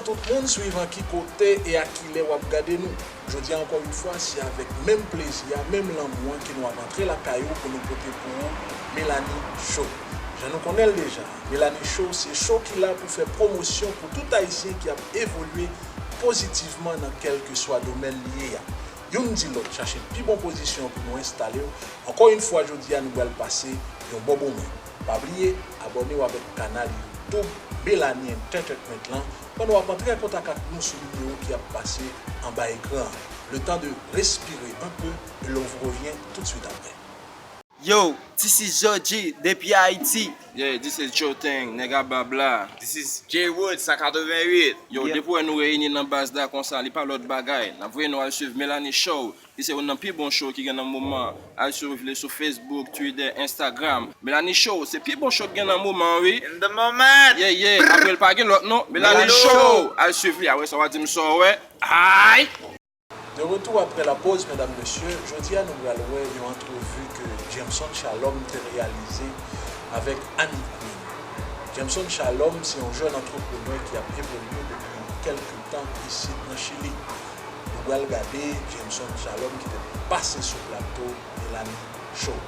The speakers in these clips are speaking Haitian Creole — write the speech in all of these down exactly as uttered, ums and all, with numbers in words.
Tout moun, swivan ki kote e a ki lè w ap gade nou. Jodi a, ankò yon fwa, se avèk menm plezi a, menm lanmou an ke nou ap antre lakay ou pou nou pote pou ou Melanie Show. Jan nou konnen l deja, Melanie Show se show ki la pou fè pwomosyon pou tout Ayisyen ki ap evolye pozitivman nan kèlkeswa domèn li ye a. Youn di lòt, chache pi bon pozisyon pou nou enstale w. Ankò yon fwa, jodi a, nou pral pase yon bò bon mwen. Pa bliye, abòne w avèk kanal YouTube Melanie Entertainment lan, pandan w ap antre an kontak ak nou sou nimewo ki ap pase anba ekran an. Le temps de respirer un peu et l'on vous revient tout de suite après. Yo, this is Georgie depi Ayiti. Yeah, this is Joe Tang, nèg a bab la. This is J Wood, san katreven uit. Yo, depi wè nou reyini nan baz la konsa, li pa lòt bagay. N ap voye nou al swiv Melanie Show. Li se youn nan pi bon show ki gen nan moman. Al swiv li sou Facebook, Twitter, Instagram. Melanie Show, se pi bon show ki gen nan moman, wi. In the moment. Yeah, yeah, apre l pa gen lòt non. Melanie Show, al swiv li, apre sa w a di m sa w wè. Ay! De retour après la pause, medam, mesye, jodi a nou pral wè yon antrevi ke Jameson Shalom te reyalize avèk Annie Queen. Jameson Shalom se yon jèn antreprenè ki ap evolye depi kèlke tan isit nan Chili. Nou pral gade Jameson Shalom ki te pase sou plato Melanie Show.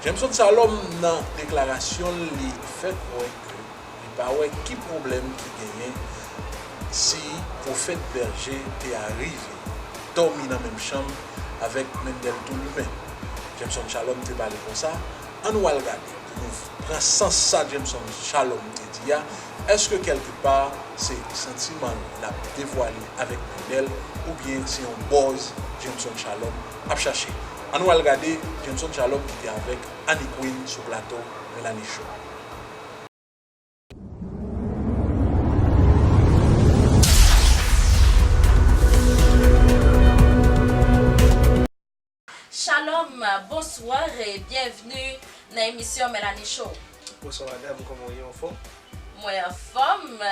Jameson Shalom nan deklarasyon l li fè kwè ke li pa wè ki pwoblèm ki genyen si Pwofèt Bèje te arive dòmi nan menm chanm avèk Mendel Toulmen. Jameson Shalom te pale konsa, ann nou al gade pou nou pran sans sa Jameson Shalom te di a, èske kèlkepa se santiman l ap devwale avèk Mendel oubyen se yon buzz Jameson Shalom ap chache? Ann nou al gade Jameson Shalom ki te avèk Annie Queen sou plato Melanie Show. Shalom, bonsoir e byenvni nan emisyon Melanie Show. Bonswa madam, kòman w ye, anfòm? Mwen anfòm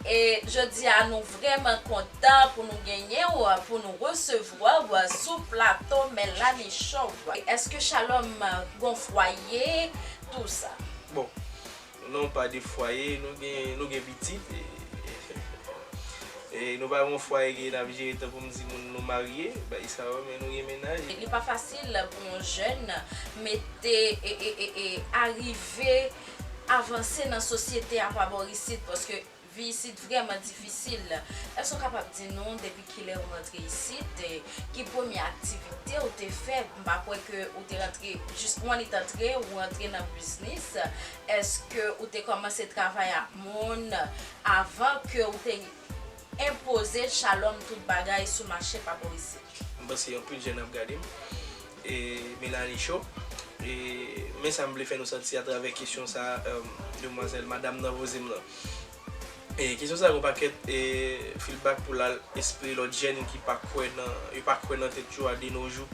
e jodi a nou vrèman kontan pou nou genyen w, pou nou resevwa w sou plato Melanie Show. Èske Shalom gon fwaye, tou sa? Bon, non, pa de fwaye, nou gen, nou gen pitit. E, e nou pa gon fwaye ke n ap jere tankou m di moun nou marye, bay sa yo, men nou gen mennaj. Li pa fasil pou yon jèn mete, e, e, e, e, arive avanse nan sosyete a pa bò isit, paske vi isit vrèman difisil. Èske w kapab di nou depi kilè ou rantre isit, e, ki premye aktivite ou te fè? M pa kwè ke ou te rantre, jis ou annik antre, ou rantre nan biznis. Èske ou te kòmanse travay ak moun avan ke ou te enpoze Shalom tout bagay sou mache pa bò isit? M panse anpil jèn ap gade m. E Melanie Show. E, men sa m vle fè nou santi atravè kesyon sa, e, demwazèl, madam nan poze m lan. E kesyon sa gon pakèt, e, feedback pou l al espere lòt jèn ki pa kwè nan, yo pa kwè nan tèt yo a de nos jours.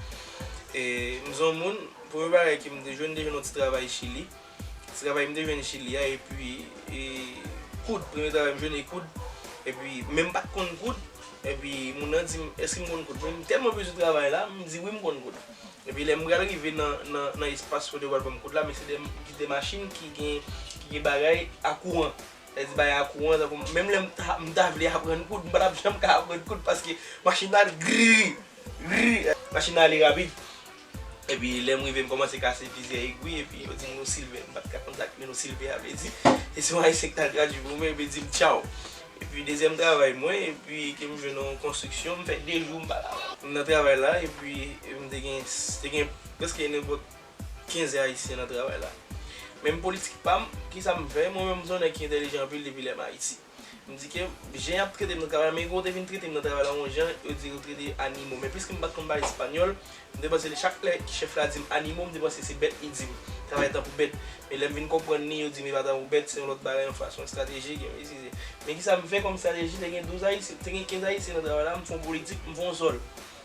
E m se yon moun, premye bagay ke m te jwenn, m te jwenn yon ti travay Chili. Ti travay m te jwenn Chili a, epi, e, koud, premye travay m jwenn e koud. Epi, men m pa t konn koud. Epi, moun nan di m, èske m konn koud? Men m tèlman bezwen travay la, m di wi, m konn koud. Epi, lè m pral rive nan, nan, nan espas kote yo pral ban m koud la, men se de, de machin ki gen, ki gen bagay a kouran. Sa vle di bagay a kouran, tankou, menm lè m ta, m ta vle aprann koud, m pa t ap janm ka aprann koud paske machin nan grrr, grrr, machin nan ale rapid. Epi lè m rive, m kòmanse kase plizyè egwi, epi yo di m nou silve, m pa t ka konn sa k men nou silve a vle di. E se yon ayisyen ki t al tradui pou mwen, epi di m tchaw. Epi dezyèm travay mwen, epi ke m jwenn yon konstriksyon, m fè de jou m pa la. M nan travay la, epi m te gen, te gen prèske nenpòt kenz ayisyen nan travay la. Men m politik pa m, kisa m fè? Mwen menm m se yon nèg ki entèlijan anpil depi lè m Ayiti. M di ke jan y ap trete m nan travay la, men gen kote vin trete m nan travay la yon jan, yo di yo trete animo. Men piske m pa t konn pale espanyòl, m te panse chak lè chèf la di m animo, m te panse se bèt li di m. Travay tankou bèt. Men lè m vin konprann li, yo di m e pa tankou bèt, se yon lòt bagay, yon fason estratejik, yo eskize. Men kisa m fè kòm estrateji? Te gen douz ayisyen, te gen kenz ayisyen nan travay la, m fè yon politik, m fè yon sòl.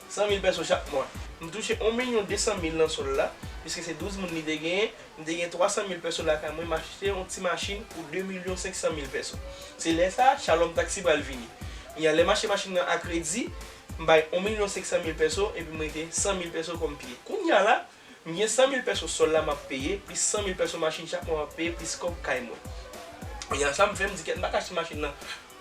San mil pèso chak mwa. M touche yon milyon de san mil nan sòl la, piske se douz moun li te genyen, m te gen twa san mil pèso lakay mwen, m achte yon ti machin pou de milyon senk san mil pèso. Se lè sa a, Shalom Taxi pral vini. Kounye a, lè m achte machin nan a kredi, m bay yon milyon senk san mil pèso, epi m rete san mil pèso kòm pye. Kounye a la, m gen san mil pèso sòl la m ap peye, plis san mil pèso machin chak mwa m ap peye, plis kòb kay mwen. Kounye a, sa m fè, m di, kèt, m pa ka achte machin nan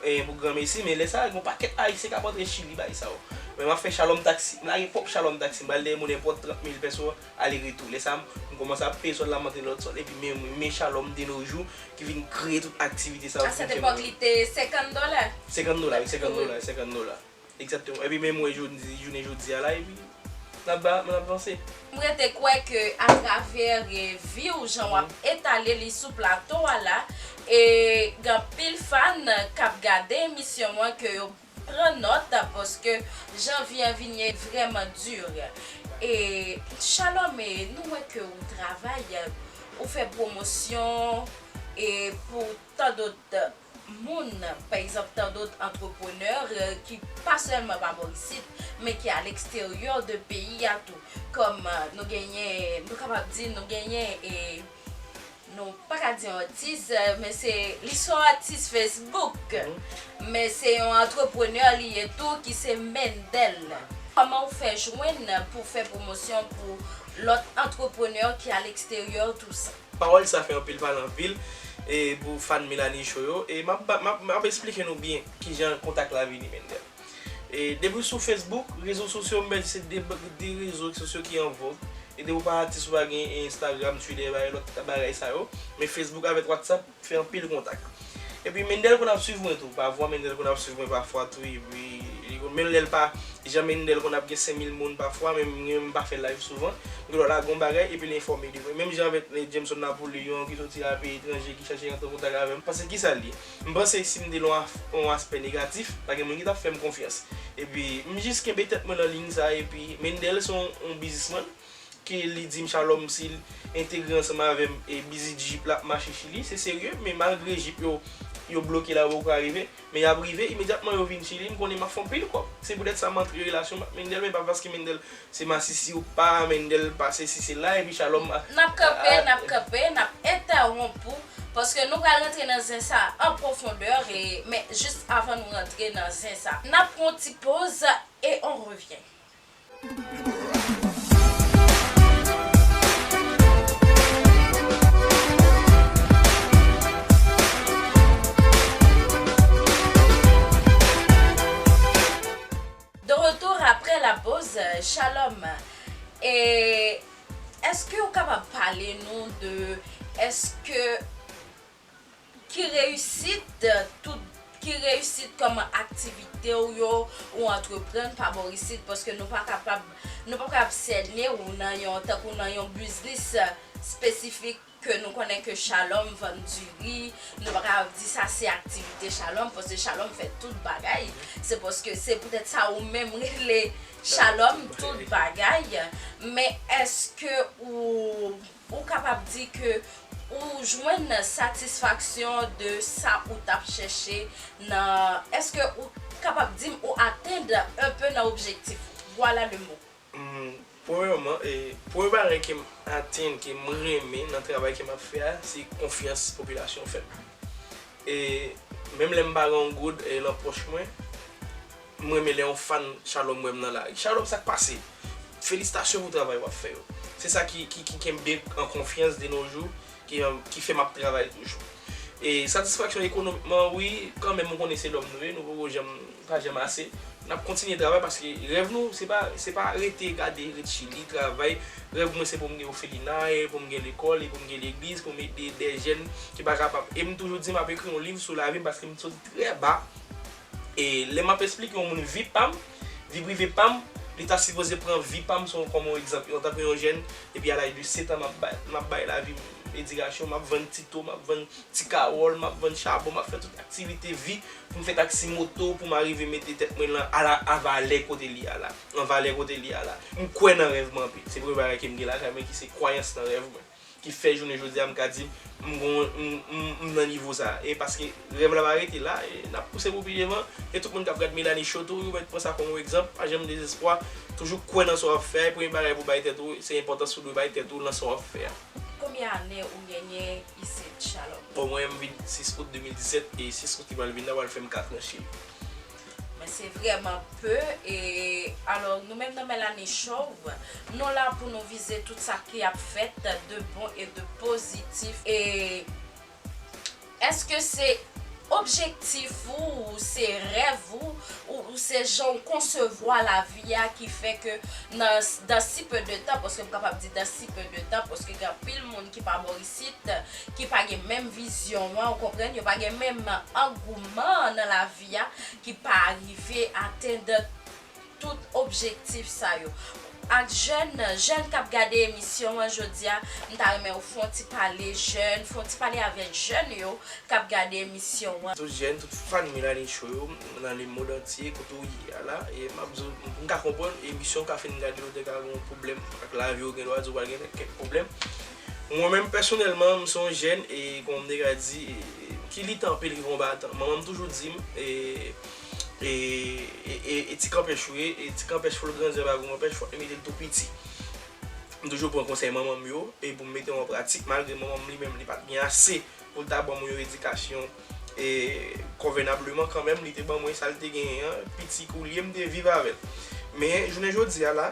E pou granmesi, men lè sa a, gen yon pakèt Ayisyen k ap antre Chili bay sa yo. Men m ap fè Shalom Taxi, m lage pwòp Shalom Taxi, m pral dèyè moun, nenpòt trant mil pèso, ale retou. Lè sa a, m kòmanse ap peye sòl la, m antre nan lòt sòl, epi men, men Shalom de nos jours, ki vin kreye tout aktivite sa yo. A sèt epòk, li te senkant dola. Senkant dola, wi, senkant dola, senkant dola. Egzakteman. Epi men mwen jodi, jounen jodi a la, epi n ap ba, n ap vanse. M rete kwè ke atravè, e, vi w, jan w ap etale li sou plato a la, e gen anpil fan k ap gade emisyon an ke yo pran nòt, paske jan vi an vin ye vrèman di. E Shalom, e nou wè ke ou travay, ou fè pwomosyon, e pou tan dòt moun, pa egzanp, tan dòt antreprenè, e, ki pa sèlman pa bò isit, men ki a leksteryè de peyi a tou. Kòm, e, nou genyen, nou kapab di, nou genyen, e, nou pa ka di yon atis, e, men se, li se yon atis Facebook. Men se yon antreprenè li ye tou, ki se Mendel. Kòman w fè jwenn pou fè pwomosyon pou lòt antreprenè ki a leksteryè, tou sa? Pawòl sa fè anpil pale anpil, e pou fan Melanie Show yo, e m ap ba, m ap, m ap esplike nou byen kijan kontak la vini, Mendel. E depi sou Facebook, rezo sosyo, m pè di se de, de rezo sosyo ki an vòg. E depi w pa atis, ou pa gen Instagram, Twitter, bagay, lòt bagay sa yo. Men Facebook avèk WhatsApp fè anpil kontak. Epi Mendel konn ap swiv mwen tou, pafwa, Mendel konn ap swiv mwen pafwa tou, epi li konn, men lè l pa, jan Mendel konn ap gen senk mil moun pafwa, men mwen menm m pa fè live souvan. M gen dwa lage yon bagay, epi l enfòme de mwen. Menm jan avèk, e, Jameson Napoleon ki soti a peyi etranje, ki chache rantre an kontak avè m. Paske kisa l ye? M panse si m te lan yon as-, yon aspè negatif, pa gen moun ki t ap fè m konfyans. Epi m jis kenbe tèt mwen nan liy sa, epi Mendel se yon, yon biznismann, ke li di m Shalom, si l entegre ansanm avè m, e biznis jip la ap mache Chili, se serye, men malgre jip yo, yo bloke la, yo poko rive, men y ap rive, imedyatman yo vin Chili, m konnen m ap fè anpil kòb. Se poutèt sa m antre relasyon m ak Mendel, men pa paske Mendel se masisi ou pa, Mendel pa sesi sela, epi Shalom a, n ap kanpe, a, n ap kanpe, n ap entèwonp ou, paske nou pral rantre nan zen sa an pwofondè, e, men jis avan nou rantre nan zen sa, n ap pran yon ti poz e on revyen. De retour après la pause, Shalom. E èske ou kapab pale nou de, èske ki reyisit, tout, ki reyisit kòman aktivite w yo, ou antreprann pa bò isit, paske nou pa kapab, nou pa kapab sène w nan yon, tankou nan yon biznis espesifik ke nou konnen ke Shalom vann diri, nou pa kapab di sa se aktivite Shalom, paske Shalom fè tout bagay. Se paske se poutèt sa ou menm rele Shalom tout bagay. Men èske ou Ou kapab di ke ou jwenn satisfaksyon de sa ou t ap chèche nan, èske ou kapab di m ou atenn un peu nan objektif ou? Voilà le mot. Hmm, premyèman, e, premye bagay ke m atenn, ke m renmen nan travay ke m ap fè a, se konfyans popilasyon fè m. E menm lè m pa gen yon goud, e, nan pòch mwen, m renmen lè yon fan Shalom wè m nan lari. Shalom, sa k pase? Felisitasyon pou travay w ap fè yo. Se sa ki, ki, ki kenbe an konfyans de nos jours, ki, ki fè m ap travay toujou. E satisfaksyon ekonomikman, wi, kanmenm, ou konnen se lòm nou ye, nou poko janm, pa janm ase. N ap kontinye travay paske rèv nou, se pa, se pa rete gade, ret Chili, travay. Rèv mwen, se pou m gen ofelinay, pou m gen lekòl, e pou m gen legliz, pou m ede de jèn ki pa kapab. E m toujou di m ap ekri yon liv sou lavi m paske m soti trè ba. E lè m ap esplike yon moun vi pa m, vi prive pa m, li ta sipoze pran vi pa m se yon, kòm yon egzanp. Antanke yon jèn, epi a laj de sèt an, m ap bay, m ap bay lavi m, edikasyon, m ap vann tito, m ap vann ti kawòl, m ap vann chabon, m ap fè tout aktivite vi pou m fè taksi moto, pou m arive mete tèt mwen lan a la, a valè kote li a la, an valè kote li a la. M kwè nan rèv mwen anpil. Se premye bagay ke m gen lakay mwen ki se kwayans nan rèv mwen. Ki fè jounen jodi a m ka di m gon, m, m, m nan nivo sa. E paske rèv la pa rete la, e n ap pouse pou pi devan. E tout moun k ap gad Melanie Show tou, yo mèt pran sa kòm yon egzanp. Pa janm dezespwa. Toujou kwè nan sa w ap fè a. E premye bagay pou bay tèt ou, se enpòtans ou dwe bay tèt ou nan sa w ap fè a. Konbyen ane ou genyen isit, Shalom? Bon, mwen, m vin sis out de mil disèt, e sis out ki pral vin la pral fè m kat an Chili. Men se vrèman pe. E alò, nou menm nan Melanie Show, nou la pou nou vize tout sa ki ap fèt de bon e de pozitif. E èske se Objektif ou, ou se rèv ou, ou, ou se jan ou konsevwa lavi a ki fè ke nan, dans si peu de temps, paske m kapab di dans si peu de temps, paske gen anpil moun ki pa bò isit, ki pa gen menm vizyon an, ou konprann, yo pa gen menm angouman nan lavi a, ki pa rive atenn tout objektif sa yo. Ak jèn, jèn k ap gade emisyon an jodi a, m ta renmen w fè yon ti pale jèn, fè yon ti pale avèk jèn yo k ap gade emisyon an. Tout jèn, tout fan Melanie Show yo nan lemond antye, kote w ye a la, e m ap di w, m ka konprann, emisyon w ka fin gade, w te ka gen yon pwoblèm ak lavi w, gen dwa di w pral gen kèk pwoblèm. Mwen menm, pèsonèlman, m se yon jèn, e kòman m te ka di, e, ki lite anpil, ki konbatan. Manman m toujou di m, e, e, e, e, e ti kanpèch ou ye, e ti kanpèch fò l grandi anba gwo kanpèch, fò l te mete l tou piti. M toujou pran konsèy manman m yo, e pou m mete yo an pratik, malgre manman m li menm, li pa t gen ase pou l ta ban m yon edikasyon, e, konvenableman kanmenm, li te ban mwen sa l te genyen an, piti kou l ye, m te viv avè l. Men, jounen jodi a la,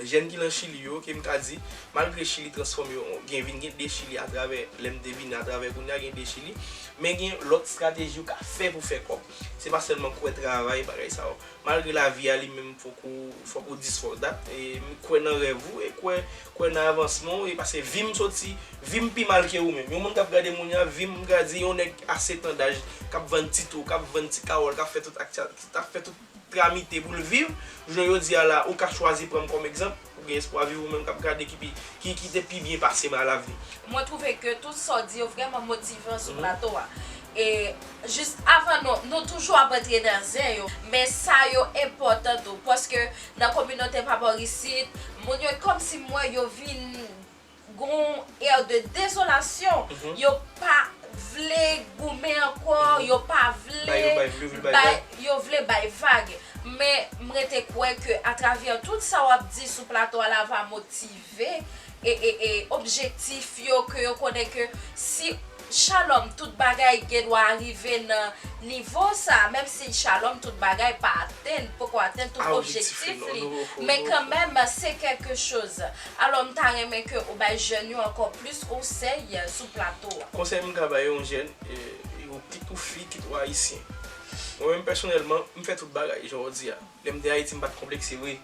jèn ki nan Chili yo, ke m ka di, malgre Chili transfòme yo, gen vin gen de Chili atravè, lè m te vini atravè kounye a, gen de Chili, men gen lòt estrateji ou ka fè pou fè kòb. Se pa sèlman kwè travay, bagay sa yo. Malgre lavi a li menm, fòk ou, fòk ou dis, fòk dat, e m kwè nan rèv ou, e kwè, kwè nan avansman w, e paske vi m soti, vi m pi mal ke ou menm. Yon moun k ap gade moun yo, vi m, m ka di, yon nèg a sèt an daj, k ap vann ti tou, k ap vann ti kawòl, k ap fè tout akti-, k ap fè tout tramite pou l viv, jounen jodi a la, ou ka chwazi pran m kòm egzanp, ou gen espwa viv ou menm k ap gade ki pi, ki, ki te pi byen pase m a lavi. Mwen twouve ke tout sa w di yo vrèman motivan sou plato a. E jis avan nou, nou toujou ap antre nan zen yo, men sa yo enpòtan tou, paske nan kominote pa bò isit, moun yo kòmsi m wè yo vin gon air de désolation. Yo pa vle goumen ankò, yo pa vle bay, yo vle bay vag. Men m rete kwè ke atravè tout sa w ap di sou plato a, la va motive e, e, e objektif yo, ke yo konnen ke si Shalom, tout bagay gen dwa rive nan nivo sa, menm si Shalom, tout bagay pa atenn, poko atenn tout objektif li, men kanmenm, se kèlke choz. Alò, m ta renmen ke ou bay jèn yo ankò plis konsèy sou plato a. Konsèy m ka bay yon jèn, e, ou kit ou fi, kit ou ayisyen. Mwen menm pèsonèlman, m fè tout bagay, jan w di a. Lè m te Ayiti, m pa t konplekse vre.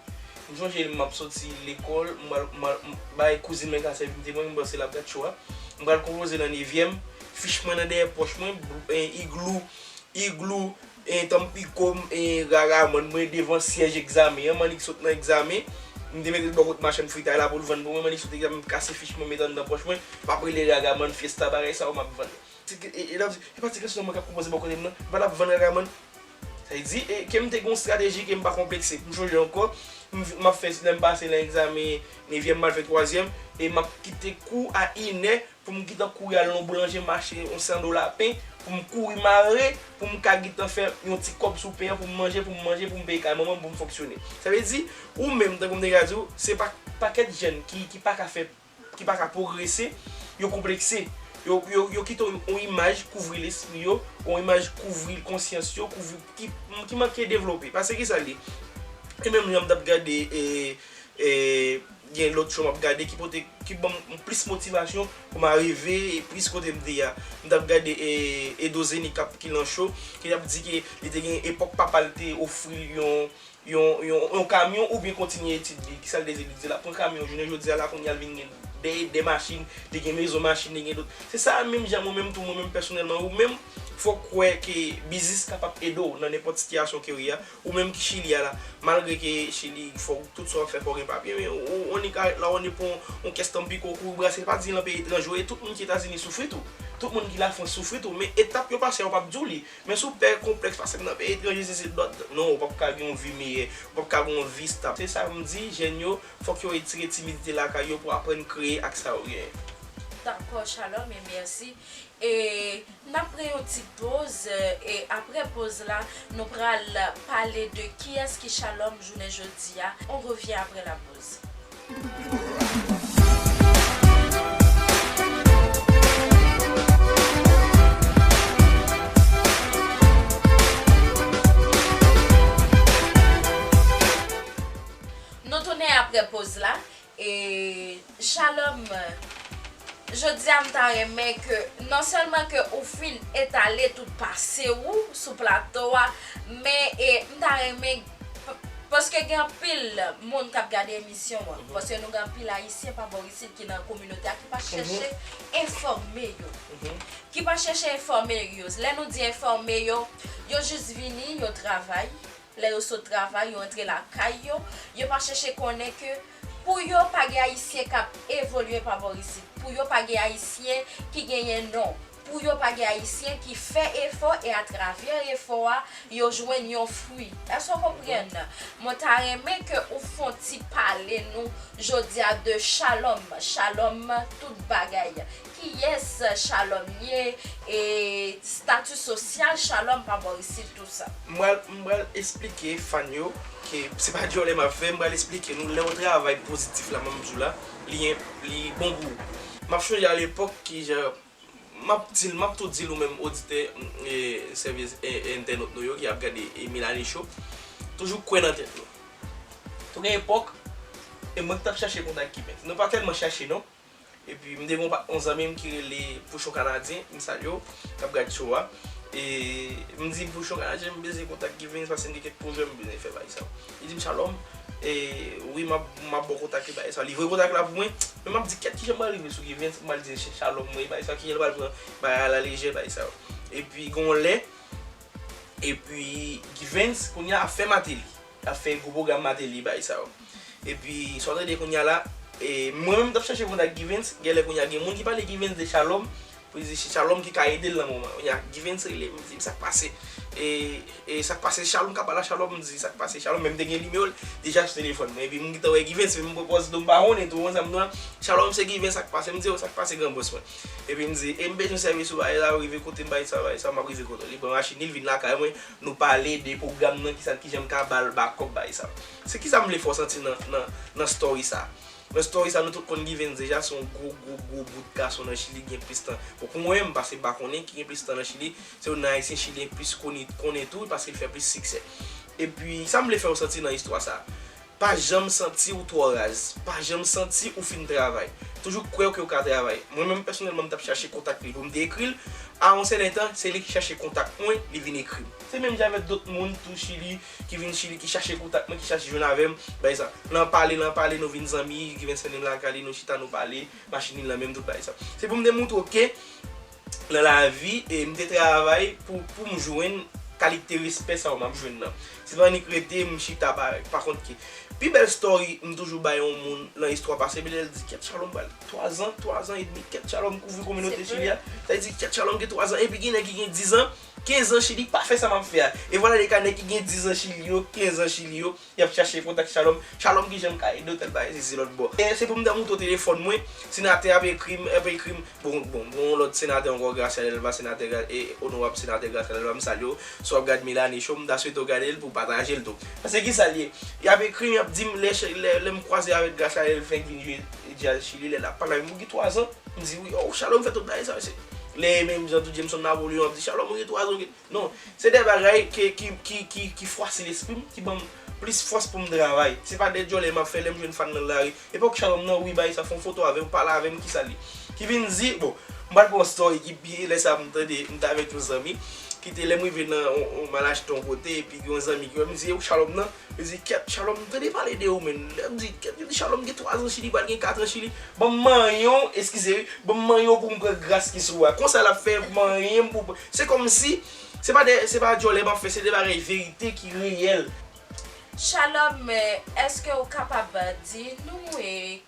M sonje m ap soti lekòl, m al, m al, m bay kouzin mwen ka sèvi m te mwen, m panse l ap gad cho a. M pral konpoze nan nevyèm, fich mwen nan dèyè pòch mwen, bl-, e, iglou, iglou, e, tanpiko m, e, raraman mwen devan syèj egzamen an, m annik sot nan egzamen, m te mete l bò kot machann fritay la pou l vann pou mwen, m annik sot egzamen, m kase fich mwen, met anndan pòch mwen, m ap rele raraman, fiesta, bagay sa yo m ap vann. Ti, e, e, e, e pa ti gason nan mwen k ap konpoze bò kote m nan, m pa t ap vann raraman. Sa vle di, e, ke m te gen yon estrateji ke m pa konplekse. M sonje ankò, m, m ap fè, lè m pase nan egzamen nevyèm, m al fè twazyèm, e m ap kite kou a inè pou m gentan kouri al nan boulanje, m achte yon san dola pen, pou m kouri mare, pou m ka gentan fè yon ti kòb sou pen an, pou m manje, pou m manje, pou m peye kay manman m, pou m fonksyone. Sa vle di, ou menm, tankou m te ka di w, se pa pakèt jèn ki, ki pa ka fè ki pa ka pwogrese, yo konplekse. Yo, yo, yo kite yon, yon imaj kouvri lespri yo, yon imaj kouvri konsyans yo, kouvri, ki, ki manke devlope. Paske ki sa l ye? E menm jan m t ap gade, e, e, gen lòt cho m ap gade ki pote, ki ban m plis motivasyon pou m arive plis kote m te ye a. M t ap gade, e, Edo Zeni k ap, ki lan cho, ki t ap di ke li te gen epòk papa l te ofri l yon, yon, yon, yon kamyon oubyen kontinye etid li. Kisa l te di? Li di l ap pran kamyon. Jounen jodi a la, kounye a l vin gen de, de machin, li gen mezon machin, li gen dot. Se sa menm jan mwen menm tou, mwen menm pèsonèlman, ou menm, fò w kwè ke biznis kapab ede w nan nenpòt sitiyasyon ke w ye a. Ou menm ki Chili a la, malgre ke Chili, fò w, tout sa w ap fè, fò w gen papye, men ou, ou, on est, la, on est pou yon, yon kès tanpiko kou brase, pa di nan peyi etranje w ye, tout moun ki Etazini soufri tou. Tout moun ki Lafrans soufri tou, men etap yo pase a, yo p ap di w li. Men si w pè konplèks, pase m nan peyi etranje, sesi, dòt, non, ou p ap ka gen yon vi meyè, ou p ap ka gen yon vi stab. Se sa m di, jèn yo, fòk yo retire timidite lakay yo pou aprann kreye ak sa yo genyen. Dakò, Shalom, e mèsi. E n ap pran yon ti poz, e apre poz la, nou pral pale de kiyès ki Shalom jounen jodi a. On revient après la pause. Nou tounen apre poz la. E Shalom, Jodi a m ta renmen ke, non sèlman ke ou fin etale tout pase ou sou plato a, men e, m ta renmen, p- paske gen anpil moun k ap gade emisyon an, paske nou gen anpil Ayisyen pa bò isit ki nan kominote a ki pa chèche enfòme yo. Ki pa chèche enfòme yo. Lè nou di enfòme yo, yo jis vini, yo travay. Lè yo sot travay, yo antre lakay yo, yo pa chèche konnen ke pou yo pa gen Ayisyen k ap evolye pa bò isit, pou yo pa gen Ayisyen ki genyen non, pou yo pa gen Ayisyen ki fè efò e atravè efò a, yo jwenn yon fwi. Èske w konprann? Mwen ta renmen ke ou fè yon ti pale nou jodi a de Shalom. Shalom tout bagay. Kiyès Shalom ye? E stati sosyal Shalom pa bò isit tou sa. M pral, m pral esplike fan yo ke se pa djòlè m ap fè, m pral esplike nou lè yon travay pozitif la m ap di w la, li, li bon pou ou. M ap chonje a lepòk ki jan, m ap di l, m ap tou di l ou menm oditè, e, sèvis, e, entènot nou yo ki ap gade, e, Melanie Show, toujou kwè nan tèt nou. Tou gen epòk, e mwen ki t ap chache kontak Givens. Nou pa tèlman chache non. Epi m te gen yon pa- yon zanmi m ki rele Pouchon Kanadyen, m salye w, k ap gad show a. E m di Pouchon Kanadyen, m bezwen kontak Givens paske m gen kèk pwojè m bezwen fè bagay sa yo. Li di m, Shalom, e wi, m ap, m ap ba w kontak li bagay sa yo. Li voye kontak la pou mwen, men m ap di, kèt, kijan m pral rive sou Givens, m pral di Shalom mwen bagay sa yo, kijan l pral pran bagay a la lejè bagay sa yo. Epi gen yon lè, epi Givens kounye a ap fè Mateli. L ap fè gwo pwogram Mateli bagay sa yo. Epi sa w tande kounye a la, e, mwen menm m t ap chache kontak Givens, genlè kounye a gen moun ki pale Givens de Shalom, pou li di se Shalom ki ka ede l nan moman. Kounye a Givens rele m, di m sa k pase. E, e sa k pase, Shalom ka pale a Shalom, m di sa k pase Shalom, men m te gen nimewo l deja sou telefòn mwen. Epi m gentan wè Givens, men m pran pòz tou m pa konnen tou, konn sa m di w la, Shalom se Givens sa k pase, m di yo sa k pase gran bòs mwen. Epi m di, e m bezwen sèvis ou bagay la, rive kote m bagay sa, bagay sa, m ap rive kote w. Li pran machin li, l vin lakay mwen, nou pale de pwogram nan, kisa, kijan m ka ba l bakòp bagay sa. Se kisa m vle fè w santi nan, nan, nan story sa. Nan story sa, nou tout konn Givens deja, se yon gwo, gwo, gwo bout gason nan Chili, gen plis tan. Bon, pou mwen, m pa se pa konnen ki gen plis tan nan Chili, se youn nan Ayisyen Chili m plis koni, konnen tou, paske l fè plis siksè. Epi, sa m vle fè w santi nan istwa sa. Pa janm santi w twò raz. Pa janm santi ou fin travay. Toujou kwè ke w ka travay. Mwen menm pèsonèlman, m t ap chache kontak li pou m te ekri l. A yon sèten tan, se li ki chache kontak mwen, li vin ekri m. Se menm jan avèk dòt moun tou Chili, ki vin Chili, ki chache kontak mwen, ki chache jwenn avè m, bagay sa. Nan pale, nan pale, nou vin zanmi, Givens mennen m lakay li, nou chita, nou pale, machin li nan men m, tout bagay sa. Se pou m te montre w ke nan lavi, e m te travay pou, pou m jwenn kalite respè sa yo m ap jwenn nan. Se pa annik rete m chita pa, pa kont ki. Pi bèl story m toujou bay yon moun nan istwa pase, epi lè l di, kèt, Shalom pral twazan, twazan edmi, kèt, Shalom kouvri kominote Chili a. Sa vle di, kèt, Shalom gen twazan, epi gen nèg ki gen dizan, kenzan Chili, pa fè sa m ap fè a. E vwala de ka nèg ki gen dizan Chili yo, kenzan Chili yo, y ap chache kontak Shalom. Shalom, kijan m ka ede w, tèl bagay, sesi lòt bò. E se pou m ta montre w telefòn mwen, senatè ap ekri m, ap ekri m. Bon, bon, bon, lòt senatè ankò, Gracia Delva, senatè Gra- e onorab senatè Gracia Delva, m salye w. Si w ap gad Melanie Show, m ta swete w gade l pou w pataje l tou. Paske kisa l ye? Y ap ekri m, y ap di m, lè, lè, lè m kwaze avèk Gracia Delva, fenk vin jwe djaz Chili, lè l ap pale avè m, ou gen twazan? M di, wi, oh, Shalom fè tout bagay sa, mesye. Lè menm jan tou Jameson Napoleon ap di, Shalom, ou gen twazan, ou gen Non, se de bagay ke, ki, ki, ki, ki fwase lespri m, ki ban m plis fòs pou m travay. Se pa de djòlè m ap fè lè m jwenn fan nan lari. Epòk Shalom nan, wi, bay sa, fè yon foto avè m, pale avè m, kisa l ye. Ki vin di, bon, m pral pran yon story ki byen, lè sa m tande, m t avèk yon zanmi, ki te lè m rive nan, on, on, m al achte yon kote, epi gen yon zanmi ki wè m, di, e ou Shalom nan? Li di, kèt, Shalom, m tande pale de ou, men. Lè m di, kèt, li di, Shalom gen twazan Chili, pral gen katran Chili. Ban m manyen w, eskize, wi, ban m manyen w pou m pran gras ki sou ou a. Konsa l ap fè manyen m pou Se kòmsi, se pa de, se pa djòlè m ap fè, se de bagay verite ki reyèl. Shalom, èske w kapab di nou, e,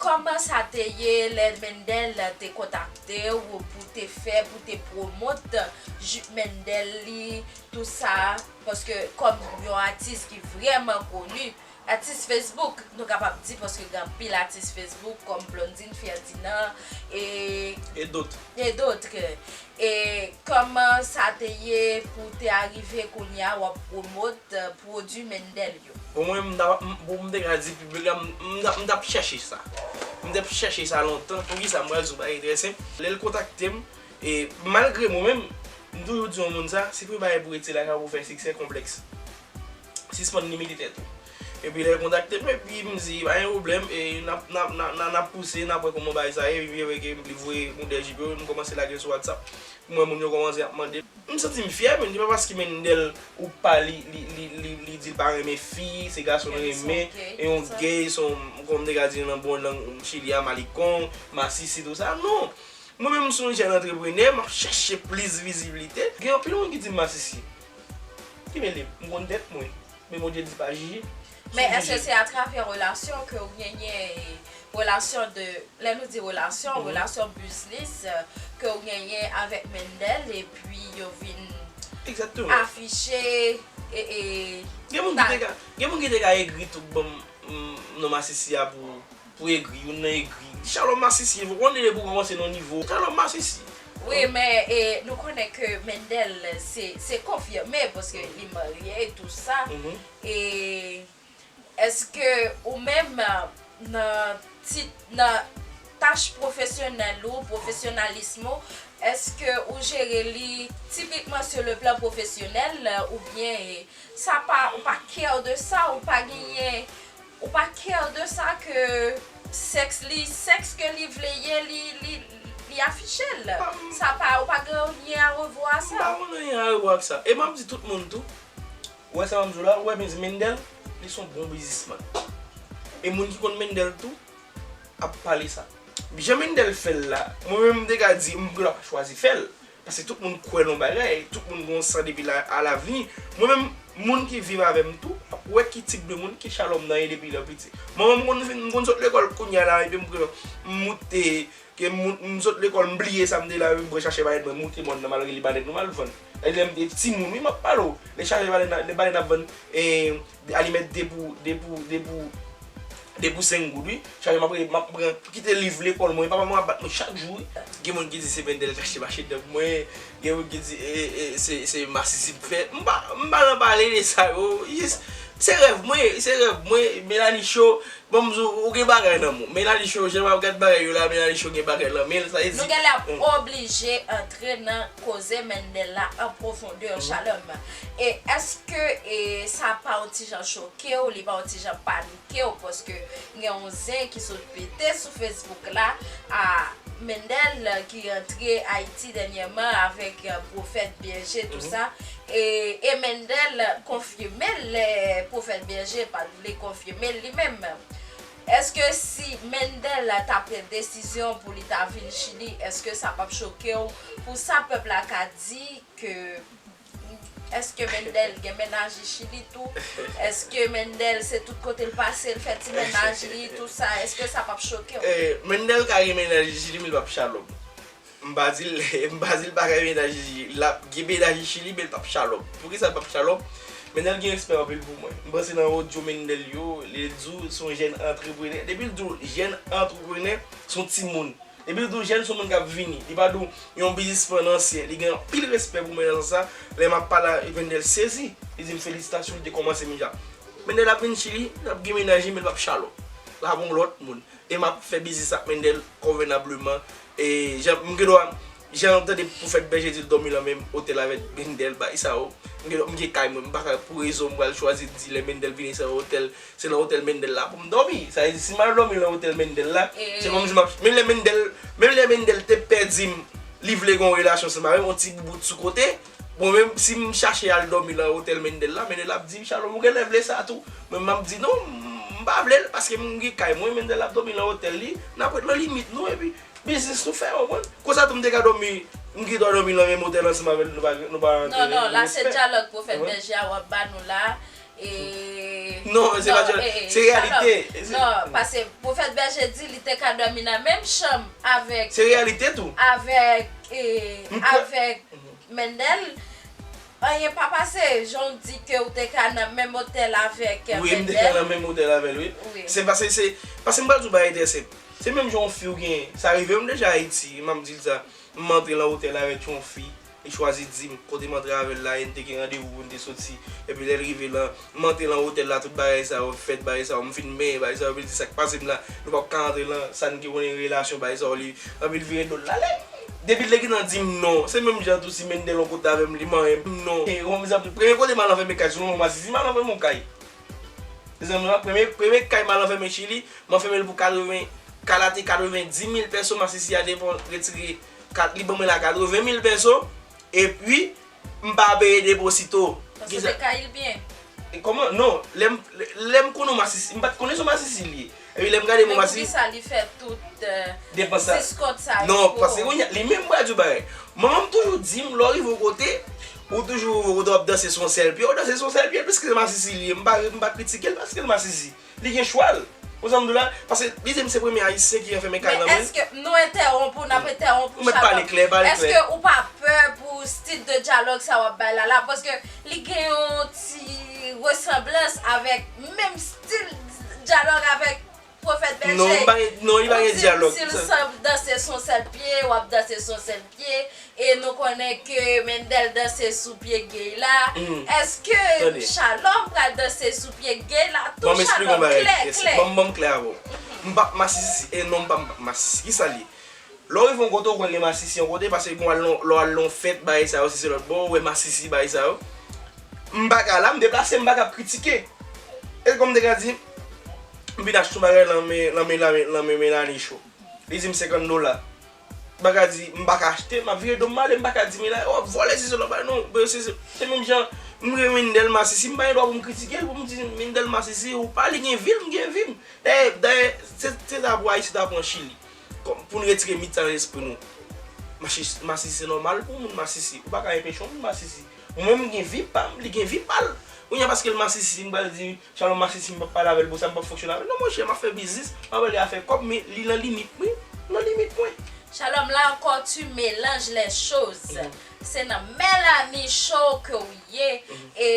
kòman sa te ye lè Mendel te kontakte w pou te fè, pou te pwomot Ju- Mendel li, tou sa, paske kòm yon atis ki vrèman koni, atis Facebook, nou kapab di, paske gen anpil atis Facebook, kòm Blondine Ferdinand, e, e dòt. E dòt. E kòman sa te ye pou te arive kounye a w ap pwomot, e, pwodui Mendel yo? Bon, mwen, m ta, m, bon, m te ka di piblik la, m, m, m t ap chèche sa. M t ap chèche sa lontan. Poukisa? M pral di w bagay trè senp. Lè l kontakte m, e malgre mwen menm, m toujou di yon moun sa, si premye bagay pou rete lakay ou pou fè siksè, konplèks. Sispann limite tèt ou. Epi lè l kontakte m, epi m di, pa gen pwoblèm, e n ap, n ap, n ap, n ap, n ap pouse, n ap wè kòman bagay sa ye, epi vre ke li voye modèl jip yo, m kòmanse lage l sou WhatsApp. M wè moun yo kòmanse ap mande. M santi m fyè, men se pa paske Mendel ou pa li, li, li, li, li di l pa renmen fi, se gason l renmen, e yon gay, se yon, kòm m te ka di nan bon lang Chili a, malikon, masisi, tou sa, non. Mwen menm, m se yon jèn antreprenè, m ap chèche plis viziblite. Gen anpil moun ki di m masisi. Ki mele m, m konn tèt mwen. Men Bondye di pa jije. Men èske se atravè relasyon ke w genyen, relasyon de, lè nou di relasyon, relasyon biznis, euh, ke w genyen avèk Mendel, epi yo vin afiche, e, e, gen moun ki te ka, gen moun ki te ka egri tou ban m, mm, non masisi a pou, pou egri, youn nan egri. Shalom masisi, ou konnen depi w kòmanse nan nivo. Shalom masisi. Wi, men, e, nou konnen ke Mendel se, se konfime, paske li marye e tou sa. E èske ou menm, nan tit, nan tach pwofesyonèl ou, pwofesyonalis ou, èske ou jere li tipikman sur le plan professionnel, oubyen, e, sa pa, ou pa care de sa, ou pa genyen, ou pa care de sa ke sèks li, sèks ke li vle ye, li, li, li afiche l. Sa pa, ou pa gen anyen a revwa a sa. M pa konn anyen a revwa ak sa. E m ap di tout moun tou, ou wè sa m ap di w la, ou wè Mendel, li se yon bon biznismann. E moun ki konn Mendel tou ap pale sa. Jan Mendel fè l la, mwen menm m te ka di, m genlè pa chwazi fè l. Paske tout moun kwè nan bagay, tout moun gen yon san depi la, alavni. Mwen menm, moun ki viv avè m tou, ap wè ki tip de moun ke Shalom nan ye depi lè piti. Mwen menm, m konn vin, m konn sot lekòl kounye a la, epi m, m moute, ke m, m sot lekòl, m bliye sa m te la, epi m pran chache balèn mwen, moute mòn nan, m al rele balèn mwen, m al vann. Lè m te timoun, wi, m ap pale w. Lè chache balèn, lè balèn ap vann, e, alimèt de pou, de pou, de pou, de pou senk goud, wi. Chache m ap rele, m ap pran, kite liv lekòl mwen, papa mwen ap bat mwen chak jou, wi. Gen moun ki di se Mendel k achte machin nan pou mwen, gen moun ki di, e, e, se, se masisi m fè. M pa, m pa nan pale de sa yo. Yes. Se rèv mwen, se rèv mwen, Melanie Show. Bon, m di w, ou gen bagay nan men w. Melanie Show, jan m ap gad bagay yo la, Melanie Show gen bagay nan men l, sa vle di. Nou genlè ap oblije antre nan koze Mendel la an pwofondè, Shalom. E èske, e, sa pa yon ti jan choke w, li pa yon ti jan panike w, paske gen yon zen ki sot pete sou Facebook la, a, Mendel ki rantre Ayiti dènyèman avèk, e, Pwofèt Bèje, tou sa. E, e Mendel konfime l, lè Pwofèt Bèje pa t vle konfime l li menm. Èske si Mendel ta pran desizyon pou li ta vin Chili, èske sa p ap choke w pou sa pèp la ka di ke, èske Mendel gen mennaj li Chili tou? Èske Mendel se tout kote l pase, l fè ti mennaj li, tou sa? Èske sa p ap choke w? Eh, Mendel ka gen mennaj li Chili, men l p ap Shalom. M pa di l, m pa di l pa gen mennaj li Chili. L ap gen mennaj li Chili, men l p ap Shalom. Poukisa l p ap Shalom? Mendel gen respè anpil pou mwen. M panse nan odyo Mendel yo, li di w se yon jèn antreprenè. Depi l di w jèn antreprenè, se yon timoun. Depi l di w jèn, se yon moun k ap vini. Li pa di w yon biznismann ansyen. Li gen anpil respè pou mwen nan sans sa. Lè m ap pale avèk Mendel sezi. Li di m felisitasyon, li te kòmanse menm jan. Mendel ap vin Chili, l ap gen mennaj li, men l p ap Shalom. L ap yon lòt moun. E m ap fè biznis ak Mendel konvenableman. E jan m gen dwa, jan m tande Pwofèt Bèje di l dòmi nan menm otèl avèk Mendel, bagay sa yo. M gen, m gen kay mwen, m pa ka, pou rezon m pral chwazi di lè Mendel vini se nan otèl, se nan otèl Mendel la pou m dòmi. Sa vle di, si m al dòmi nan otèl Mendel la, se kòmsi m ap, menm lè Mendel, menm lè Mendel te pè di m li vle gen yon relasyon ansanm avè m, yon ti boubout sou kote, bon, menm si m chache al dòmi nan otèl Mendel la, Mendel ap di, Shalom, ou genlè vle sa tou. Mwen, m ap di, non, m pa vle l, paske m gen kay mwen, Mendel ap dòmi nan otèl li, n ap ret nan limit nou, epi biznis nou fè, w konprann? Konsa tou m te ka dòmi, m gen dwa dòmi nan menm otèl ansanm avè l, nou pa, nou pa antre nan respè. Non, non, la se dyalòg Pwofèt Bèje a w ap ba nou la. E, non, se pa dyalòg, se reyalite. Non, paske Pwofèt Bèje di li te ka dòmi nan menm chanm avèk, se reyalite tou, avèk, e, avèk Mendel. Anyen pa pase, jan w di ke w te ka nan menm otèl avèk, e, Mendel. Wi, m te ka nan menm otèl avè l, wi. Wi. Se paske, se, paske m pral di w bagay trè senp. Se menm jan yon fi w gen, sa rive m deja Ayiti, m ap di l sa. M antre nan otèl avèk yon fi, li chwazi di m kote m antre avè l la, e n te gen randevou pou n te soti. Epi lè l rive la, m antre nan otèl la, tout bagay sa yo fèt, bagay sa yo, m fin benyen, bagay sa yo, epi l di sa k pase m la, nou p ap ka antre nan sa n gen konnen relasyon, bagay sa yo, li, epi l vire do l l ale. Depi l te gentan di m non, se menm jan tou si Mendel yon kote avè m, li manyen m non. E, yon egzanp, premye kote m al anfèmen kay, se yon masisi m al anfèmen yon kay. Zanmi, premye, premye kay m al anfèmen Chili, m anfèmen l pou katreven, kalate katrevendiz mil pèso, masisi a depan retire, kat, li ban mwen la katreven mil pèso, epi m pa peye deposito. Paske te kay li byen. E kòman? Non, lè m, lè m konnen yon masisi, m pa t konnen se yon masisi li ye. Epi lè m gade, bon, masisi. Men poukisa li fè tout, euh, depans sa, sis kòd sa yo? Non, paske kounye a, li menm m pral di w bagay. Manman m toujou di m, lè w rive yon kote, ou toujou rive yon kote, w ap danse sou yon sèl pye, w danse sou yon sèl pye, piske se masisi li ye. M pa, m pa kritike l paske l masisi. Li gen chwa l. Ou sa m di w la? Paske li di m se premye Ayisyen ki anfèmen kay nan men l. Men èske nou entèwonp ou, n ap entèwonp ou, Shalom. Ou mèt pale klè, pale klè. Èske ou pa pè pou stil de dyalòg sa w ap bay la la? Paske li gen yon ti resanblans avèk, menm stil dyalòg avèk Pwofèt Bèje. Non, li pa gen, non, li pa gen dyalòg. Ou di m si l san danse sou yon sèl pye, w ap danse sou yon sèl pye, e nou konnen ke Mendel danse sou pye gay la. Èske Shalom pral danse sou pye gay la tou? Shalom, klè, klè. Ban m, ban m klè avè w. M p ap masisi, e non, m p ap masisi. Kisa l ye? Lè w rive yon kote, ou konn gen masisi yon kote, paske kon al nan, lè w al nan yon fèt, bagay sa yo, si se lòt bò, ou wè masisi, bagay sa yo. M pa ka la, m deplase, m pa ka ap kritike. E kòm m te ka di, m vin achte yon bagay nan men, nan men, nan men, nan men Melanie Cho. Li di m senkant dola. M pa ka di, m pa ka achte, m ap vire do m ale, m pa ka di Melanie, w ap vòlè, si se lòt bagay, non, se, se, se menm jan, m renmen Mendel masisi, m pa gen dwa pou m kritike l, pou m di Mendel masisi, ou pa, li gen vi l, m gen vi m. Dayè, dayè, se, se sa pou Ayiti ta pran Chili. Kòm, pou n retire mit sa nan lespri nou. Machi-, masisi se nòmal pou moun masisi. Ou pa ka enpeche yon moun masisi. Mwen menm m gen vi pa m, li gen vi pa l. Kounye a paske l masisi, m pral di, Shalom masisi, m p ap pale avè l pou sa, m p ap fonksyone avè l. Non, monchè, m ap fè biznis, m ap rele afè kòb, men li nan limit mwen, nan limit mwen. Shalom, là encore, tu mélanges les choses. Se nan Melanie Cho ke w ye, e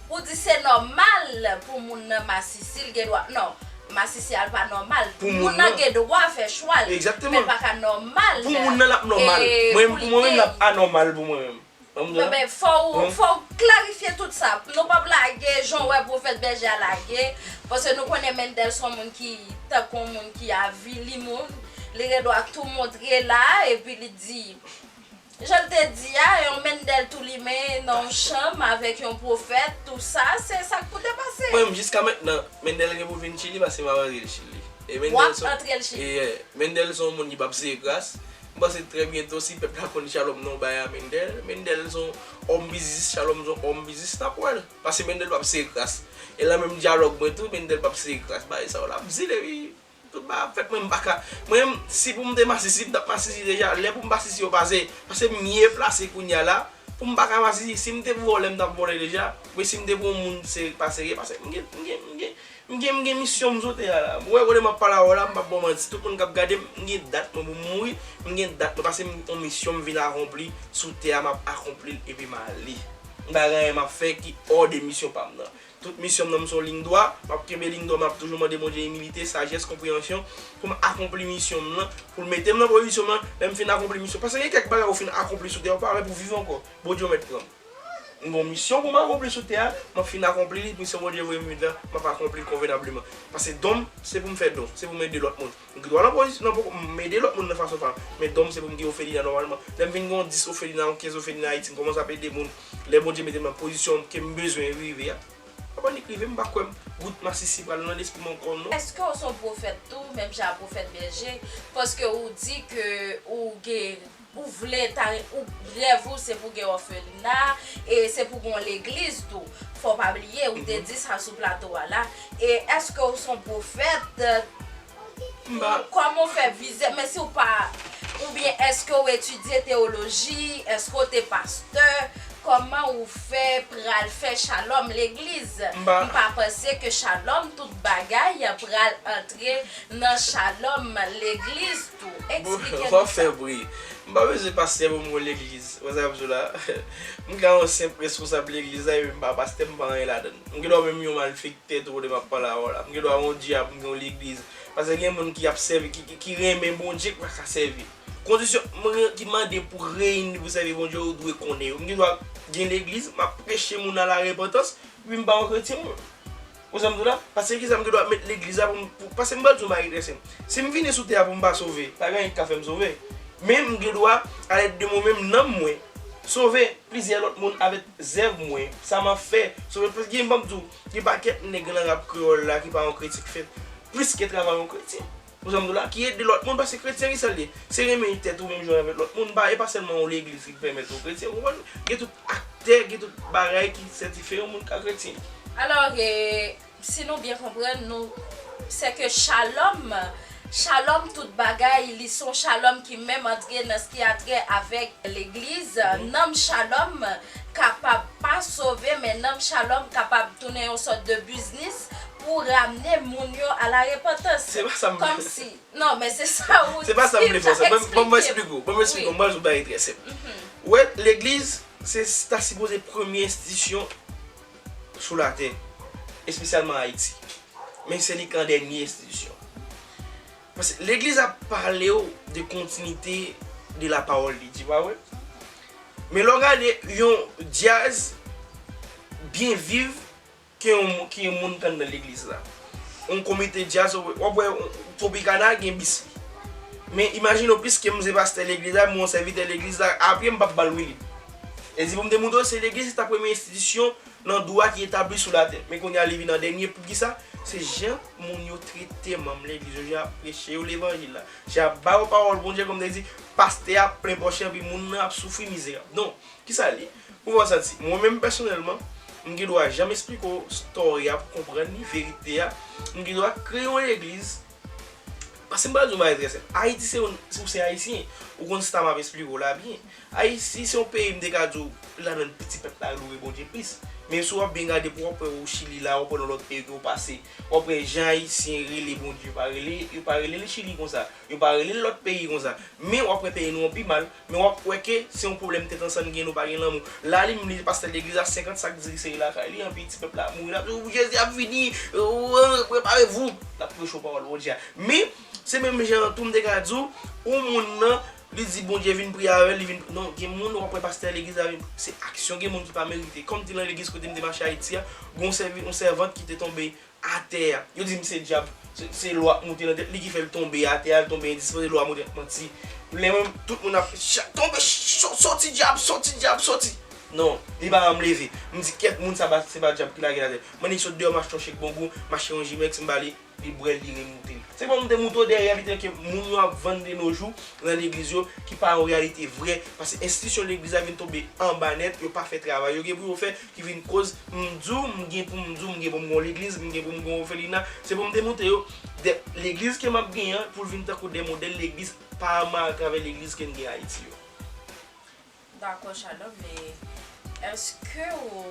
ou di se nòmal pou moun nan masisi, l gen dwa, non, masisi a l pa nòmal. Pou moun nan gen dwa fè chwa l, men l pa ka nòmal pou moun nan, l ap nòmal. Mwen, pou mwen menm, l ap anòmal pou mwen menm. Enben, fò w, fò w klarifye tout sa. Nou p ap lage jan w wè Pwofèt Bèje a lage, paske nou konnen Mendel se yon moun ki, tankou yon moun ki avili moun. Li gen dwa tou montre la, epi li di, jan l te di a, yon Mendel tou limen nan yon chanm avèk yon pwofèt, tou sa, se sa k pou te pase. Mwen menm, jiska mentnan, Mendel gen pou vin Chili, paske m ap antre l Chili. E Mendel se, w ap antre l Chili. E, Mendel se yon moun ki p ap sere kras. M panse trè byento, si pèp la konn Shalom nan yon bagay a Mendel, Mendel se yon òm biznis, Shalom se yon òm biznis, n ap wè l. Paske Mendel p ap sere kras. E lan menm dyalòg mwen tou, Mendel p ap sere kras. Bagay sa yo l ap di l, epi tout bagay ap fèt, mwen m pa ka. Mwen menm, si pou m te masisi, m t ap masisi deja. Lè pou m masisi yo pase, paske m mye plase kounye a la, pou m pa ka masisi, si m te pou vòlè, m t ap vòlè deja. Men si m te pou yon moun sere, pa serye, paske m gen, m gen, m gen, m gen, m gen misyon m sou tè a la. Ou wè kote m ap pale avè w la, m p ap ba w manti. Tout moun k ap gade m, m gen dat mwen pou m mouri, m gen dat mwen, paske m gen yon misyon m vin akonpli sou tè a, m ap akonpli l epi m ale. M pa gen anyen m ap fè ki hors de misyon pa m nan. Tout misyon m nan, m se yon liy dwa, m ap kenbe liy dwa, m ap toujou mande Bondye imilite, sajès, konpreyansyon pou m akonpli misyon m nan, pou l mete m nan pozisyon m nan, lè m fin akonpli misyon. Paske gen kèk bagay ou fin akonpli sou tè a, ou pa gen pou viv ankò. Bondye w mèt pran m. M gen yon misyon pou m akonpli sou tè a, m ap fin akonpli li, misyon Bondye voye m vin la, m ap akonpli l konvenableman. Paske don m, se pou m fè don, se pou m ede lòt moun. M gen dwa nan pozisyon, nan poko, m ede lòt moun nan fason pa m, men don m se pou m gen ofelina nòmalman. Lè m vin gen yon dis ofelina, yon kenz ofelina Ayiti, m kòmanse ap ede moun. Lè Bondye mete m nan pozisyon ke m bezwen rive a, w ap annik rive, m pa kwè m, gout masisi pral nan lespri m ankò, non. Èske w se yon pwofèt tou, menm jan a Pwofèt Bèje? Paske ou di ke ou gen Ou vle ta, ou, rèv ou se pou gen òfelina, e se pou gen yon legliz tou. Fò w pa bliye, ou te di sa sou plato a la. E èske w se yon pwofèt? Kòman w fè vize, men si w pa, oubyen èske w etidye teyoloji, èske w te pastè, kòman ou fè pral fè Shalom legliz? M pa panse ke Shalom tout bagay pral antre nan Shalom legliz tou. Eksplike nou sa. Fò w fè bri. M pa bezwen pastè pou m gon legliz. Wè sa m di w la? M ka yon senp responsab legliz la, epi m pa pastè, m pa anyen ladan l. M gen dwa menm yon malfektè tou kote m ap pale avè w la. M gen dwa yon dyab, m gen yon legliz. Paske gen moun ki ap sèvi, ki, ki, ki renmen Bondye, ki pa ka sèvi. Kondisyon, mwen ki mande pou reyini pou sèvi Bondye, ou dwe konnen yo. M gen dwa gen legliz, m ap preche moun a la repantans, epi m pa yon kretyen mwen. Ou sa m di w la? Paske kisa m gen dwa met legliz la pou m, pou, paske m pral di w bagay trè senp. Si m vini sou tè a pou m pa sove, pa gen anyen ki ka fè m sove. Men m gen dwa, alèd de mwen menm, nanm mwen, sove plizyè lòt moun avèk zèv mwen, sa m ap fè, sove plis, gen, ban m di w, gen pakèt nèg nan rap kreyòl la ki pa yon kretyen ki fè plis ke travay yon kretyen. Ou sa m di w la, ki ede lòt moun, paske kretyen ki sa l ye? Se renmen tèt ou menm jan avèk lòt moun, pa, e pa sèlman yon legliz ki pèmèt ou kretyen, ou konprann? Gen tout aktè, gen tout bagay ki sètifye yon moun ka kretyen. Alò, e, si nou byen konprann, nou, se ke shalom, shalom tout bagay, li se yon shalom ki menm antre nan sa ki a trè avèk legliz, nanm shalom kapab pa sove, men nanm shalom kapab tounen yon sòt de biznis pou ramne moun yo a la repantans. Se pa sa m vle fè. Kòmsi, non, men se sa ou di, sa eksplike. Se pa sa m vle fè. Ban m eksplike w, ban m eksplike w, m pral di w yon bagay trè senp. Ou wè, legliz, se ta sipoze premye enstitisyon sou latè, espesyalman Ayiti. Men se li k an dènye enstitisyon. Paske legliz ap pale w de kontinite de la parole de Dieu, pa vre? Men lè w gade yon djaz byen viv ke yon, ke yon moun k anndan legliz la. Yon komite djaz, w ap wè Tropicana gen bis li. Men imajine w, piske m se pastè legliz la, m yon sèvitè legliz la, apre m p ap ba l wi li. E di pou m te montre w, se legliz ki ta premye enstitisyon nan dwa ki etabli sou latè. Men kounye a li vin an dènye. Poukisa? Se jan moun yo trete manm legliz yo, jan y ap preche yo levanjil la, jan y ap ba yo pawòl Bondye, kòm te di, pastè a plen pòch li, epi moun nan ap soufri mizerab. Donk, kisa l ye? Pou fè w santi, mwen menm pèsonèlman, m gen dwa janm esplike w story a pou konprann li, verite a. M gen dwa kreye yon legliz, paske m pral di w yon bagay trè senp. Ayiti se yon, si w se ayisyen, ou konn sa m ap esplike w la byen. Ayiti se yon peyi m te ka di w ladan l piti pèp la loure Bondye plis. Men si w ap byen gade pou w ap wè ou Chili la, w ap wè nan lòt peyi ke w pase, w ap wè jan ayisyen rele Bondye, yo pa rele, yo pa rele l Chili konsa, yo pa rele l lòt peyi konsa. Men w ap wè peyi nou an pi mal, men w ap wè ke se yon pwoblèm tèt ansanm gen, nou pa gen lanmou. La li menm li pastè legliz la, senkant sak diri sere lakay li, anpi ti pèp la ap mouri, l ap di, Jezi ap vini, prepare vou. L ap preche w pawòl Bondye a. Men, se menm jan an tou m te ka di w, yon moun nan, li di Bondye vin priye avè l, li vin, non, gen moun w ap wè pastè legliz la vin, se aksyon, gen moun ki pa merite. Kòm di nan legliz kote m te mache Ayiti a, gen yon sèvi-, yon sèvant ki te tonbe atè a. Yo di m se dyab, se, se lwa k moute nan tèt li ki fè l tonbe atè a, l tonbe endispoze, lwa moute, manti. Lè menm, tout moun ap, cha-, tonbe, so-, soti dyab, soti dyab, soti. Non, li pa janm leve. M di kèt moun sa pa, se pa dyab ki lage l atè. Mande l sot deyò, m achte yon chèk bongou, m achte yon Jimex, m ba li, li bwè l, li remoute l. Se pou m te montre w dèyè vitrè ke moun yo ap vann de nos jours nan legliz yo, ki pa yon reyalite vrè, paske enstitisyon legliz la vin tonbe anba nèt, yo pa fè travay yo gen pou yo fè, ki vin koz, m di w, m gen pou m di w, m gen pou m gen yon legliz, m gen pou m gen yon òfelina. Se pou m te montre yo, de, legliz ke m ap gen an, pou l vin tankou de modèl legliz Panama atravè legliz ke n gen Ayiti yo. Dakò, Shalom, men èske w,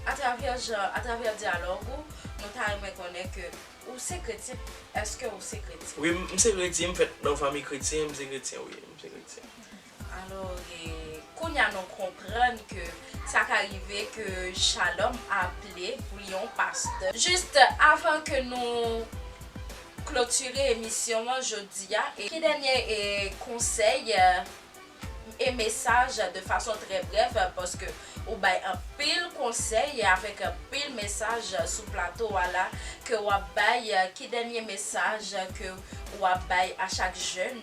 atravè jan, atravè dyalòg ou, nou ta renmen konnen ke ou se kretyen. Èske ou se kretyen? Wi, m, m se kretyen, m fèt nan yon fanmi kretyen, m se kretyen, wi, m se kretyen. Alò, e, kounye a nou konprann ke sa ka rive ke Shalom aple pou li yon pastè. Jis avan ke nou klotire emisyon an jodi a, e, ki dènye, e, konsèy, e, e mesaj de fason trè brèf, paske ou bay anpil konsèy avèk anpil mesaj sou plato a la ke w ap bay, ki dènye mesaj ke w ap bay a chak jèn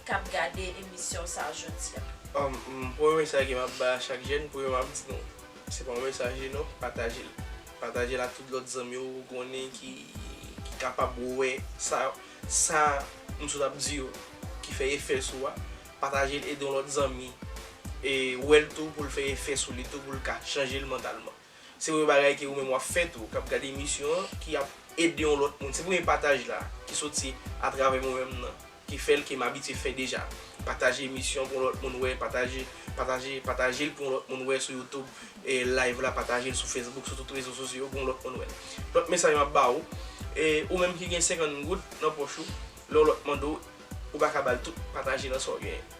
k ap gade emisyon sa a jodi a? Um, um, premye mesaj ke m ap bay a chak jèn, premye m ap di nou, se pa yon mesaj li non, pataje l. Pataje l ak tout lòt zanmi w ou konnen ki, ki kapab wè sa, sa m sot ap di yo, ki fè efè sou ou a. Pataje l, ede yon lòt zanmi e wè l tou pou l fè efè sou li tou, pou l ka chanje l mantalman. Se premye bagay ke ou menm w ap fè tou, k ap gade emisyon an, ki ap ede yon lòt moun. Se premye pataj la ki soti atravè mwen menm nan, ki fè l ke m abitye fè deja. Pataje emisyon pou yon lòt moun wè, pataje, pataje, pataje l pou yon lòt moun wè sou YouTube, e live la, pataje l sou Facebook, sou tout rezo sosyo yo pou yon lòt moun wè. Lòt mesaj m ap ba ou, e ou menm ki gen senkant goud nan pòch ou, lè yon lòt mande w, ou pa ka ba l tout, pataje nan sa w genyen.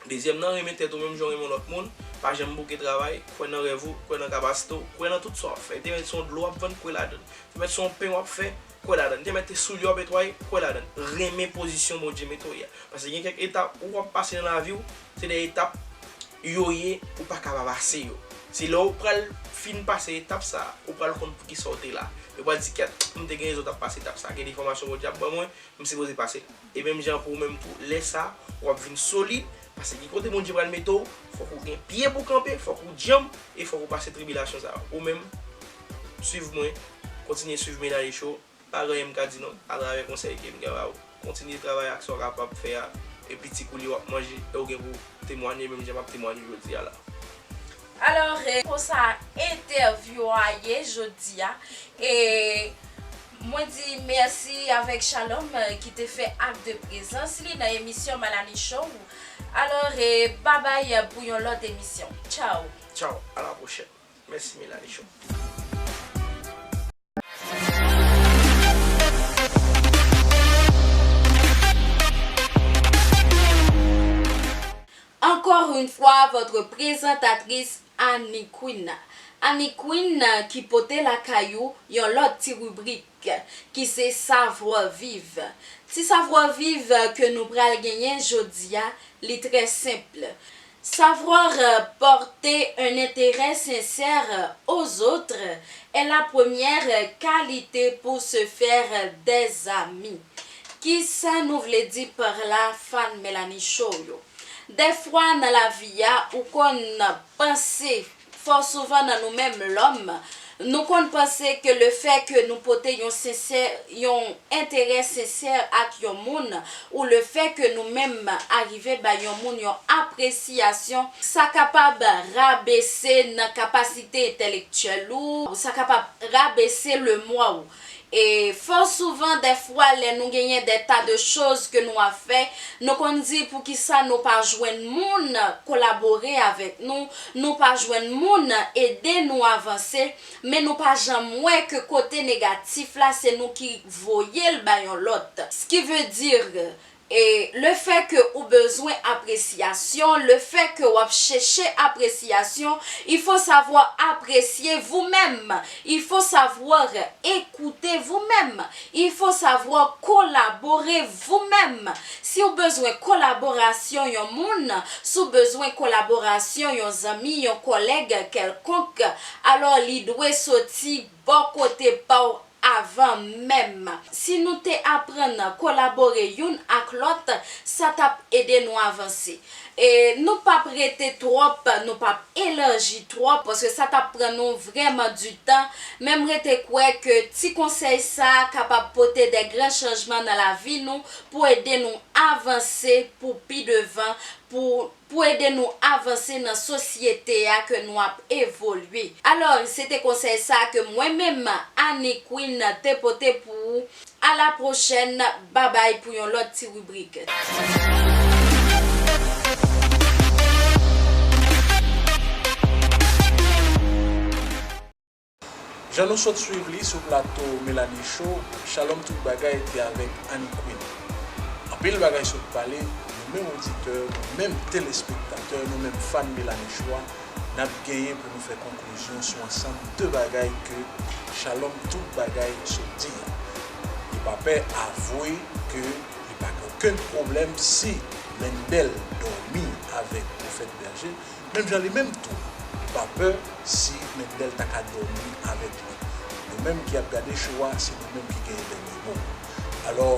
Dezyèm nan, renmen tèt ou menm jan w renmen yon lòt moun, pa janm bouke travay, kwè nan rèv ou, kwè nan kapasite w, kwè nan tout sa w ap fè. Te mèt se yon dlo w ap vann, kwè ladan l. Te mèt se yon pen w ap fè, kwè ladan l. Te mèt se soulye w ap netwaye, kwè ladan l. Renmen pozisyon Bondye mete w ye a. Paske gen kèk etap ou w ap pase nan lavi w, se de etap yo ye, ou pa ka pa pase yo. Se lè w pral fin pase etap sa a, ou pral konn poukisa w te la. Yo pral di, "Kèt, m te gen rezon t ap pase etap sa a. Gen de fòmasyon Bondye ap ban mwen, m sipoze pase l." E menm jan pou ou menm tou, lè sa a, w ap vin solid, paske ki kote Bondye pral mete w, fòk ou gen pye pou kanpe, fòk ou djanm, e fòk ou pase tribilasyon sa a. Ou menm, swiv mwen, kontinye swiv Melanie Show, pa gen anyen m ka di non, atravè konsèy ke m gen ba ou. Kontinye travay ak sa w kapab fè a, e piti kou li w ap manje, e w gen pou temwanye menm jan m ap temwanye jodi a la. Alò, e konsa entèvyou a ye jodi a. E mwen di mèsi avèk Shalom, e, ki te fè ak de prezans li nan emisyon Melanie Show. Alò, e babay pou yon lòt emisyon. Tchaw! Tchaw, a la pwochèn. Mèsi, Melanie Show. Encore une fois, votre présentatrice Annie Queen. Annie Queen, euh, ki pote lakay ou yon lòt ti ribrik, ki se Savoir Vivre. Ti Savoir Vivre ke nou pral genyen jodi a, li trè senp. Savoir, euh, porter un intérêt sincère aux autres est la première qualité pour se faire des amis. Kisa nou vle di pa la, fan Melanie Show yo? Dèfwa nan lavi a, ou konn panse, fò souvan nan nou menm lòm, nou konn panse ke lefè ke nou pote yon sensè, yon enterè sensè ak yon moun, ou lefè ke nou menm arive bay yon moun yon apresyasyon, sa kapab rabese nan kapasite entèlektyèl ou, sa kapab rabese lemwa ou. E fò souvan, dèfwa, lè nou genyen de ta de choz ke nou ap fè, nou konn di poukisa nou pa jwenn moun kolabore avèk nou, nou pa jwenn moun ede nou avanse, men nou pa janm wè ke kote negatif la, se nou ki voye l bay yon lòt. Ce qui veut dire, e lefè ke ou bezwen apresyasyon, lefè ke w ap chèche apresyasyon, il faut savoir apprécier vous-même, il faut savoir écouter vous-même, il faut savoir collaborer vous-même. Si w bezwen kolaborasyon yon moun, si w bezwen kolaborasyon yon zanmi, yon kòlèg kèlkonk, alò li dwe soti bò kote pa w avan menm. Si nou te aprann kolabore youn ak lòt, sa t ap ede nou avanse. E nou p ap rete twòp, nou p ap elaji twòp, paske sa t ap pran nou vrèman di tan. Men m rete kwè ke ti konsèy sa a kapab pote de gran chanjman nan lavi nou, pou ede nou avanse pou pi devan, pou pou ede nou avanse nan sosyete a ke nou ap evolye. Alò, se te konsèy sa ke mwen menm, Annie Queen, te pote pou ou. A la pwochèn, babay pou yon lòt ti ribrik. Jan nou sot swiv li sou plato Melanie Show, Shalom Tout Bagay te avèk Annie Queen. Anpil bagay sot pale, nou menm oditè, nou menm telespektatè, nou menm fan Melanie Show a, n ap genyen pou nou fè konklizyon sou ansanm de bagay ke Shalom Tout Bagay sot di a. Li pa pè avwe ke li pa gen okenn pwoblèm si Mendel dòmi avèk Pwofèt Bèje, menm jan li menm tou, li pa pè si Mendel ta ka dòmi avèk li. Nou menm ki ap gade show a, se nou menm ki genyen dènye mo. Alò,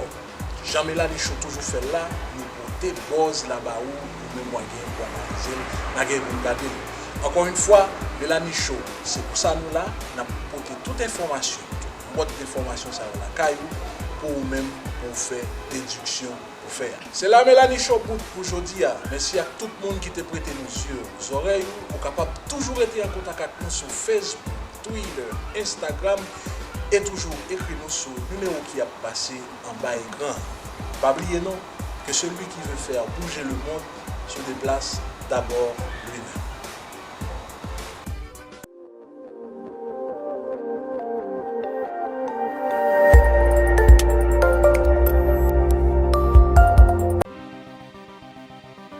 jan Melanie Show toujou fè l la, nou pote buzz la ba ou, ou menm w a genyen pou analize l, n a genyen pou n gade l. Encore une fois, Melanie Show, se pou sa nou la, n ap pote tout enfòmasyon, tout mòd enfòmasyon sa yo lakay ou, pou ou menm, pou w fè dediksyon pou fè a. Se la Melanie Show bout pou jodi a. Mèsi ak tout moun ki te prete nou zye, zòrèy ou. Ou kapab toujou rete an kontak ak nou sou Facebook, Twitter, Instagram, e toujou ekri nou sou nimewo ki ap pase anba ekran an. Pa bliye non, que celui qui veut faire bouger le monde se déplace d'abord lui-même.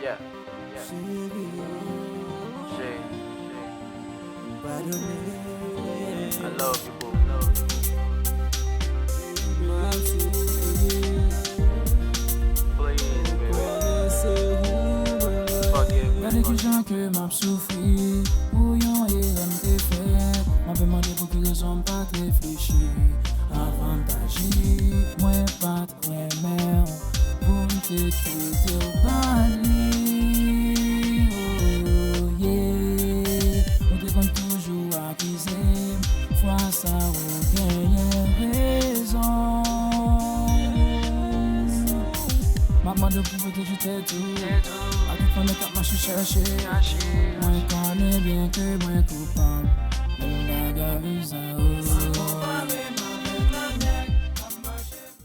Yeah, yeah. Shay, I love you, boo. Please, baby. Forgive me. Gade kijan ke m ap soufri pou yon Mwen mande pou ki rezon m pa t reflechi avan m t aji. Mwen pa t renmen w pou m te kite w bali. Oh, yeah. Ou te konn toujou akize m. Fwa sa ou genyen rezon. M ap mande w pou pwoteje tèt ou. A tout fannè k ap mache chache. Mwen ka